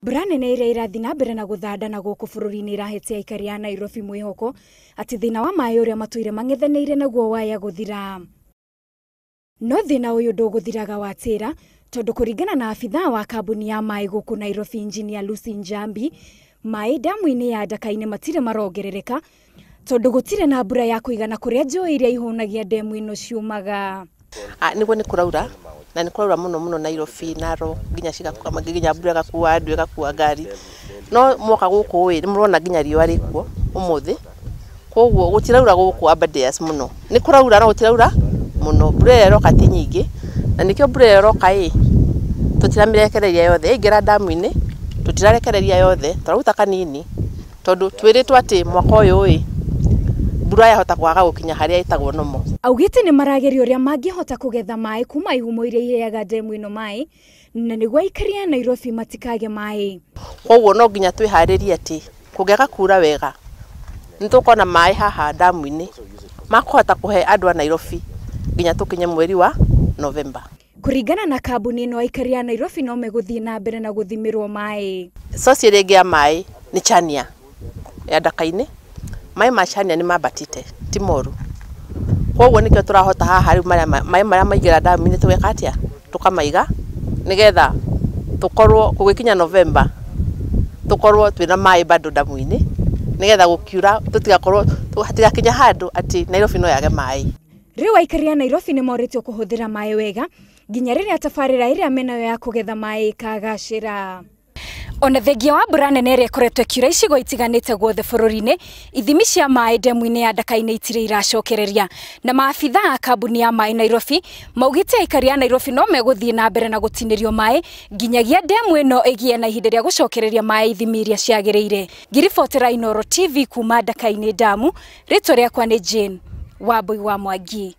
Mbura nene ĩrĩa ĩrathiĩ na mbere na gũthanda na gũkũ bũrũri-inĩ ĩrahete aikari a Nairobi mwĩhoko atĩ thĩna wa maĩ ũrĩa matũire mang'ethanĩire naguo waya gũthira. No thĩna ũyũ ndũgũthiraga watĩra tondũ kũringana na abithaa wa kambuni ya maĩ gũkũ Nairobi Engineer Lucy Njambi, maĩ damu-inĩ ya Ndaka-inĩ matirĩ marongerereka tondũ gũtirĩ na mbura ya kũigana kũrĩa njũĩ iria ihũnagia demu ĩno ciumaga. Nĩguo nĩ kũraura na nĩ kũraura mũno mũno Nairobi, Narok, nginya cigakua nginya mbura ĩgakua andũ ĩgakua ngari. No mwoka gũkũ ĩ nĩ mũrona nginya riũa rĩkuo ũmũthĩ, koguo gũtiraura gũkũ Aberdares mũno. Nĩ kũraura no gũtiraura mũno, mbura ĩrĩa ĩroka ti nyingĩ na nĩkĩo mbura ĩyo ĩroka ĩ tũtiramĩrekereria yothe, yaingĩra damu-inĩ tũtirarekereria yothe, tũraruta kanini tondũ twĩrĩtwo atĩ mwaka ũyũ ĩ mbura yahota kwaga gũkinya harĩa ĩtagwo normal. Augĩte nĩ marageria ũrĩa mangĩhota kũgetha maĩ kuma ihumo iria iheaga demu ĩno maĩ na nĩguo aikari a Nairobi matikage maĩ. Koguo no nginya twĩharĩrie atĩ kũngĩaga kura wega nĩ tũkona maĩ haha damu-inĩ makũhota kũhe andũ a Nairobi nginya tũkinye mweri wa Novemba. Kũringana na kambuni ĩno aikari a Nairobi no megũthiĩ na mbere na gũthimĩrwo maĩ. Source ĩrĩa ĩngĩ ya maĩ nĩ Chania ya Ndaka-inĩ. Maĩ ma Chania nĩ mambatĩte ti moru, koguo nĩkĩo tũrahota haha rĩu maĩ marĩa maingĩra damu-inĩ tũgeka atĩa, tũkamaiga nĩgetha tũkorwo gũgĩkinya Novemba tũkorwo twĩna maĩ bado damu-inĩ nĩgetha gũkiura tũtigakorwo hatigakinya handũ atĩ Nairobi no yage maĩ. Rĩu aikari a Nairobi nĩ morĩtio kũhũthĩra maĩ wega nginya rĩrĩa tabarĩra ĩrĩa menayo ya kũgetha maĩ ĩkagacĩra. Ona thengia wa mbura nene ĩrĩa ĩkoretwo ĩkiura icigo itiganĩte guothe bũrũri-inĩ, ithimi cia maĩ demu-inĩ ya Ndaka-inĩ itirĩ iracokereria na maabithaa a kambuni ya maĩ Nairobi maugĩte aikari a Nairobi no megũthiĩ na mbere na gũtinĩrio maĩ nginyagia demu ĩno ĩgĩe na ihinda rĩa gũcokereria maĩ ithimi iria ciagĩrĩire. Ngĩribotera Inooro TV kuma Ndaka-inĩ damu, rĩtwa rĩakwa nĩ Jane Wambui wa Mwangi.